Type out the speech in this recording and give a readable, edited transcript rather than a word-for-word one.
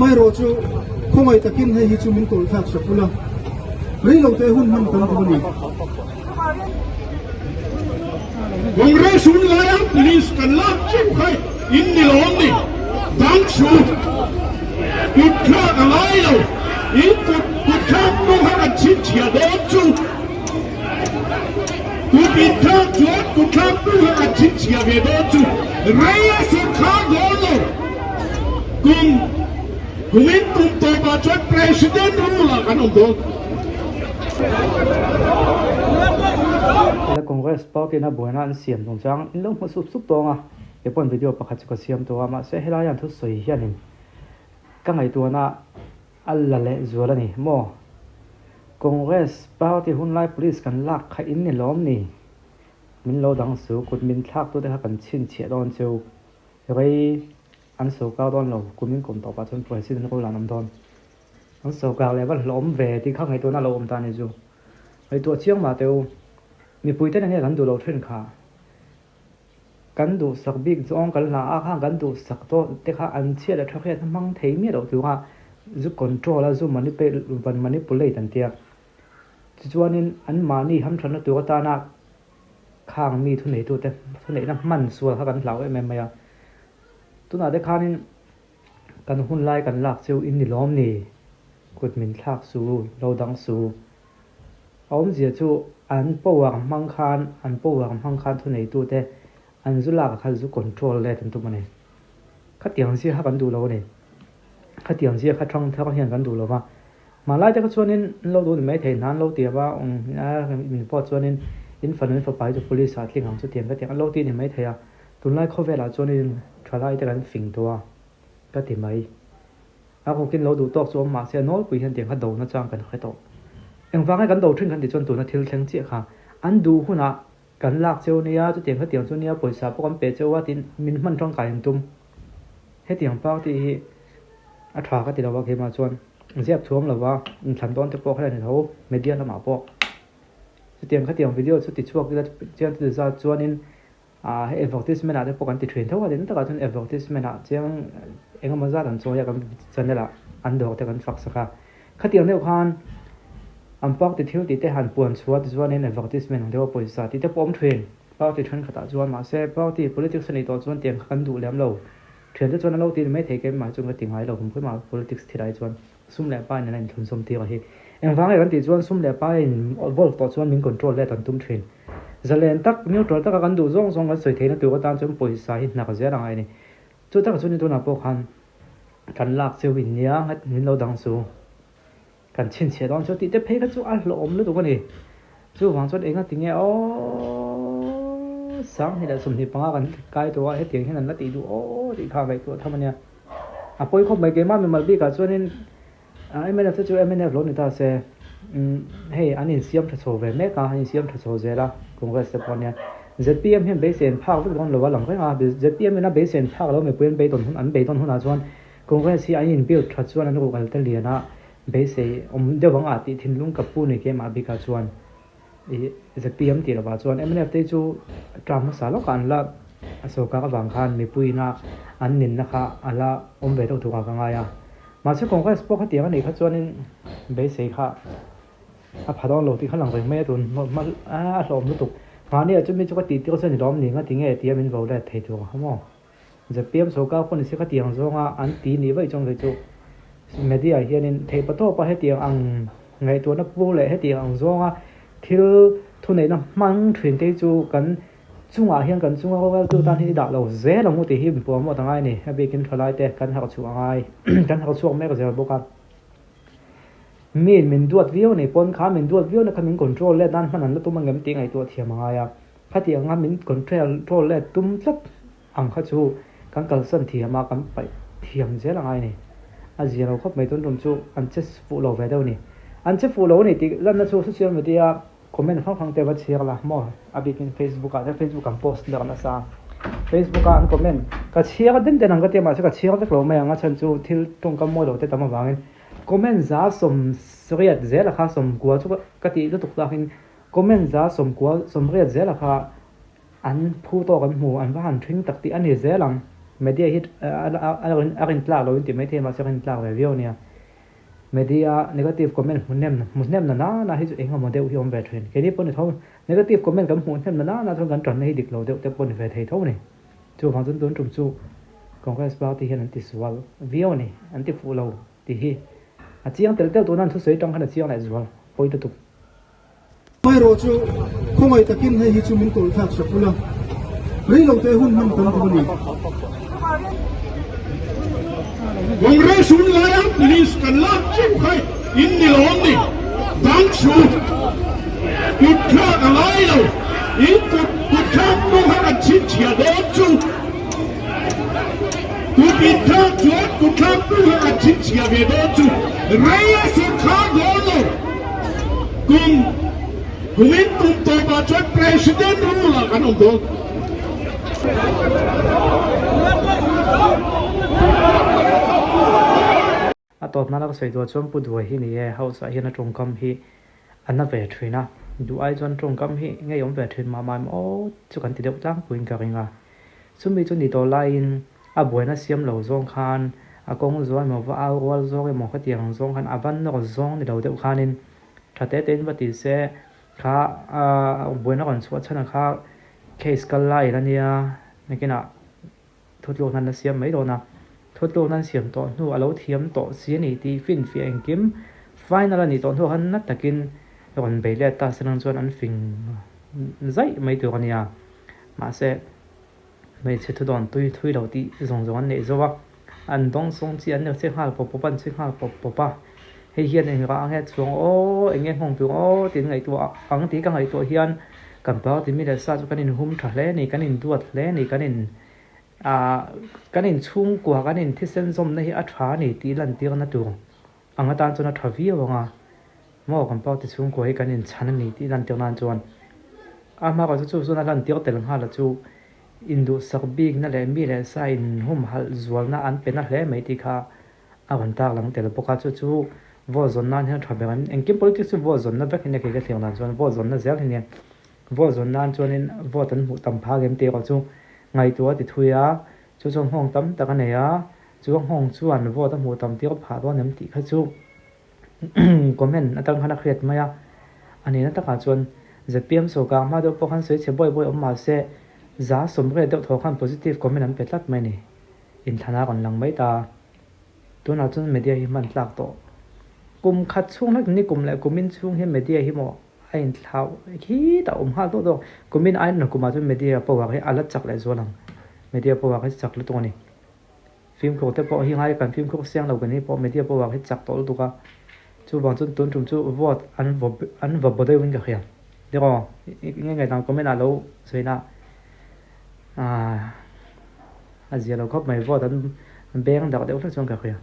Amaherawhchu, khawngaih takin hei hi chu min tawlh thlak sak ula, reilote hun hman kan duh a ni. Congress hun laia police kan lak chiu kha in ni lawm ni? Dang chu kut thlak a ngai lo, in kut kut thlak pawh kha kan chhinchhiah dawn chu. Kut in thlak chuan kut thlak pawh kha kan chhinchhiah ve dawn chu. Rei a sawrkhar dawn lo. Kum kumin kum tawpah chuan President rule ah kan awm dawn. Hela Congress party na buaina an siam chungchang in lo hmu sup sup tawng a, kei pawhin video pakhat chu ka siam tawh a, mahse helai an thusawi hianin ka ngaihtuahna a la leh zual a ni maw? Congress party hunlai police kan lak kha in ni lawm ni? Min lo dang su, kut min thlak tute kha kan chhinchhiah dawn cheu. Rei an sawrkar dawn lo, kum in kum tawpah chuan President role an awm dawn. An sawrkar leh va hlawm ve tih kha ngaihtuahna a lo awm ta a ni chu. Ngaihtuah chiang mah teh u, mipui ten enge kan duh lo thin kha. Kan duhsak bik zawng kan hla a khan kan duhsak tawh te kha an chhiat leh tha hriat hmang thei miah loh tura zu control a zu manipulate an tia. Tichuanin anmahni hamthatna tur atana Khang mi thuneitute thuneihna hman sual kha kan hlau em em mai a, tunah te khanin kan hun lai kan lak cheu in ni lawm ni, kut min thlak su, lo dang su. A awmzia chu an power hmang khan an power hmang khan thuneitute an zu lak ah khan zu control let an tum a ni. Khatiang zia kha kan duh lo a ni. Khatiang zia kha thang thar hian kan duh lo va. Hmanlai te kha chuanin an lo duh ni maithei hna an lo ti a, min pawh chuanin in fanu in fapa hi chu police ah tling ang chu tiang ka ti ang an lo ti ni maithei a, tunlai khawvelah chuanin thalai te kan fing tawh a ka ti mai. A rukin lo duh tawk chu awm mahse a nawlpui hian tiang kha do na chang kan hre tawh. Engvang nge kan do thin kan tih chuan tuna thil thleng chiah kha an duh hunah kan lak cheu nia chutiang kha tiang chu nia pawisa pawh kan pe cheu a tiin min hman tangkai an tum. Hetiang party hi a tha ka ti lo a keimah chuan ziak thuam lo va inthlan dawn te pawh kha a ni tho media lamah pawh chutiang khatiang video chu ti chhuak ila chiang chu ti zat chuanin ah hei advertisement ah te pawh kan ti thin tho a tin takah chuan advertisement ah chiang eng emaw zat an chawi a kan channel ah an dawr te kan fak sak a khatiang deuh khan an party thil tih te han puan chhuah tichuanin advertisement ang deuh a pawisa tih te pawh a awm thin. Party thenkhatah chuan mahse party politics a nih tawh chuan tiang kha kan duh lem lo. Thiante chuan an lo ti ni mai thei keimah chuan ka ti ngai lo kumkhua mah politics thil ai chuan sum leh pa in an inthlunzawm tir a hi. Engvang nge kan tih chuan sum leh pa in involve tawh chuan min control let an tum thin. Zalen tak, neutral taka kan duh zawng zawng kan sawi theihna tur atan chuan pawisa hi hnak zel a ngai a ni. Chu takah chuan tunah pawh khan kan lak cheu in nia min lo dang chu. Kan chhinchhiah dawn chu tih te phei kha chu a hlawhawm lutuk a ni. Chuvang chuan enga tinge aw 2025 kan kai tawh a hetiang hian an la tih duh aw tih kha ngaihtuah tham a nia. A pawi khawp mai keimah mimal bikah chuanin mnf te chu mnf lo ni ta se hei an insiam tha chho ve mek a, an insiam tha chho zel a Congress te pawh nia. Zpm hian beisei an phak vek dawn lo a lang reng a, zpm ina beisei an phak lo mipui an beidawn hun an beidawn hunah chuan Congress hi an in build that chuan an ruh kal ta lian a, beisei awm deuh ang a tih thinlung ka pu ni keimah bikah chuan ih zpm tih lovah chuan mnf te chu term hmasa lawkah an la sawrkar avang khan mipuiin a an ninna kha a la awm ve deuh turah ka ngai a, mahse Congress pawh khatiang a nih kha chuanin beisei kha a pha dawn lo tih kha lang reng mai a tun a hlawm lutuk mahni ah chumi chu ka tih tir chuan i lawm ni nga tinge tia min vo let thei tur a maw. Zpm sawrkar pawh nise khatiang zawnga an ti nih vaih chuan kei chu media hianin theih pa tawpa hetiang ang ngaihtuahna pu leh hetiang ang zawnga thil thuneihna hmang thin te hi chu kan chungah hian kan chunga roreltu tan hian i dah lo zel ang u tih hi inpuahmawt a ngai a ni. A bikin thalai te kan harh chhuah a ngai kan harh chhuak mek zel bawk a. Mi min duat viau nei pawn kha min duat viau na kha min control let nan hman an la tum ang em tih ngaihtuah thiam a ngai a. Khatiang anga min control let tum tlat ang kha chu kan kalsan thiam a, kan paih thiam zel a ngai a ni. A zia lo khawp mai tun tum chu an che fuh lo ve deuh a ni. An che fuh lo a ni tih lanna chu social media comment hrang hrang te va chhiar la maw? A bikin Facebook ah te Facebook an post ber nasa a. Facebook a an comment ka chhiar den den ang ka tia mahse ka chhiar vek lo mai ang a chhan chu thil tawngkam mawi lo te tam avangin comment za 80 zela kha 90 chu ka tih lutuk takin comment za 90 80 zela kha an phu tawk an hmu an va han thing tak tih a ni zel ang. Media hi a rin tlak lo in ti maithei mahse a rin tlak ve viau ania. Media negative comment hmu hnem hmu hnem na nana hi chu eng emaw deuh hi awm ve thin. Keini pawh ni tho negative comment kan hmuh hnem na nana chuan kan tanna hi dik lo deuh te pawh ni ve thei tho a ni. Chuvang chuan tun tum chu Congress party hian an ti sual viau a ni, an ti fuh lo tih hi a chiang tel tel tuna an thusawi tang khan a chiang leh zual pawi lutuk. Hmaerawh chu khawngaih takin hei hi chu min tawlh thlak sak ula, rei lo te hun hman kan duh a ni. Congress hun laia police kan lak chiu kha in ni lawm ni? Dang chu kut thlak a ngai lo, in kut kut thlak pawh kha kan chhinchhiah dawn chu. Kut in thlak chuan kut thlak pawh kha kan chhinchhiah ve dawn chu. Rei a sawrkhar dawn lo. Kum kumin kum tawpah chuan President rule ah kan awm dawn. A tawp nana ka sawi duah chuan Pu Duai hi ni e, House ah hian a tawngkam hi a na ve thin a, duh ai chuan tawngkam hi ngeiawm ve thin mah mah em aw chu kan ti deuh tlangpuiin ka ring a. Chumi chu ni tawh laiin a buaina siam lo zawng khan a kawng zual emaw va au rual zawk emaw khatiang zawng khan a va nawr zawng ni lo deuh khanin tha te tein va ti se kha buaina rawn chhuah chhan kha case kal lai la nia nakinah thutluk nan a siam mai dawn a, thutluk nan siam tawh hnu a lo thiam tawh si a ni tih finfiah engkim final a nih tawh hnu khan na takin rawn bei let ta se lang chuan an fing zaih mai tur a nia. Mahse, hmeichhe thudawn tui thui lo tih zawng zawng an neih zo a, an dawng sawng chi an che nghal pawp pawp a, an che nghal pawp pawp a. Hei hian eng rah ang nge chuang aw, eng nge nghawng tur aw tiin ngaihtuah ang tih ka ngaihtuah hian kan party mi leh sa chu kan inhum tha hle a ni, kan induat hle a ni, kan in ah kan inchhungkua kan inthisen zawmna hi a tha a ni tih lantirna tur ang atan chuan a tha viau ang a. Maw kan party chhungkua hi kan inchhan a ni tih lantir nan chuan a hma chu chu chuan a lantir tel nghal a chu induhsak bikna leh mi leh sa inhumhalh zualna an pe na hle mai tih kha a rawn tak lang tel bawk a, chu chu vote zawn nan hian a tha ber ang. Engkim politics chu vote zawnna vek hi nia kei ka thlir dan chuan vote zawnna zel hi nia. Vote zawn nan chuanin vote an hmuh tam phak em tih erawh chu ngaihtuah a ti thui a, chu chuan nghawng tam tak a nei a, chu a nghawng chuan vote a hmuh tam tir phah dawn em tih kha chu Comment atang khan a hriat mai a, a nihna takah chuan zpm sawrkar hma deuh pawh khan sawi chhe buai buai awm mahse za sawmriat deuh thaw khan positive comment an pe tlat mai a ni. Inthlan a rawn lang mai ta. Tunah chuan media hi hman tlak tawh. Kum khat chhung hlek ni kum leh kumin chhung hian media hi maw a inthlau khitah a awm nghal tawh tawh. Kumin aiin kumah chuan media power hi a la chak leh zual ang. Media power hi chak lutuk a ni. Fimkhur te pawh hi ngai kan fimkhur siang lo kan ni pawh media power hi chak tawh lutuk a, chuvang chuan tun tum chu vote an vaw an vaw baw deuhin ka hria. Tiraw nge ngaihdan comment ah lo sawi na ah a zia lo khawp mai vote an beng darh deuh hlek chuan ka hria.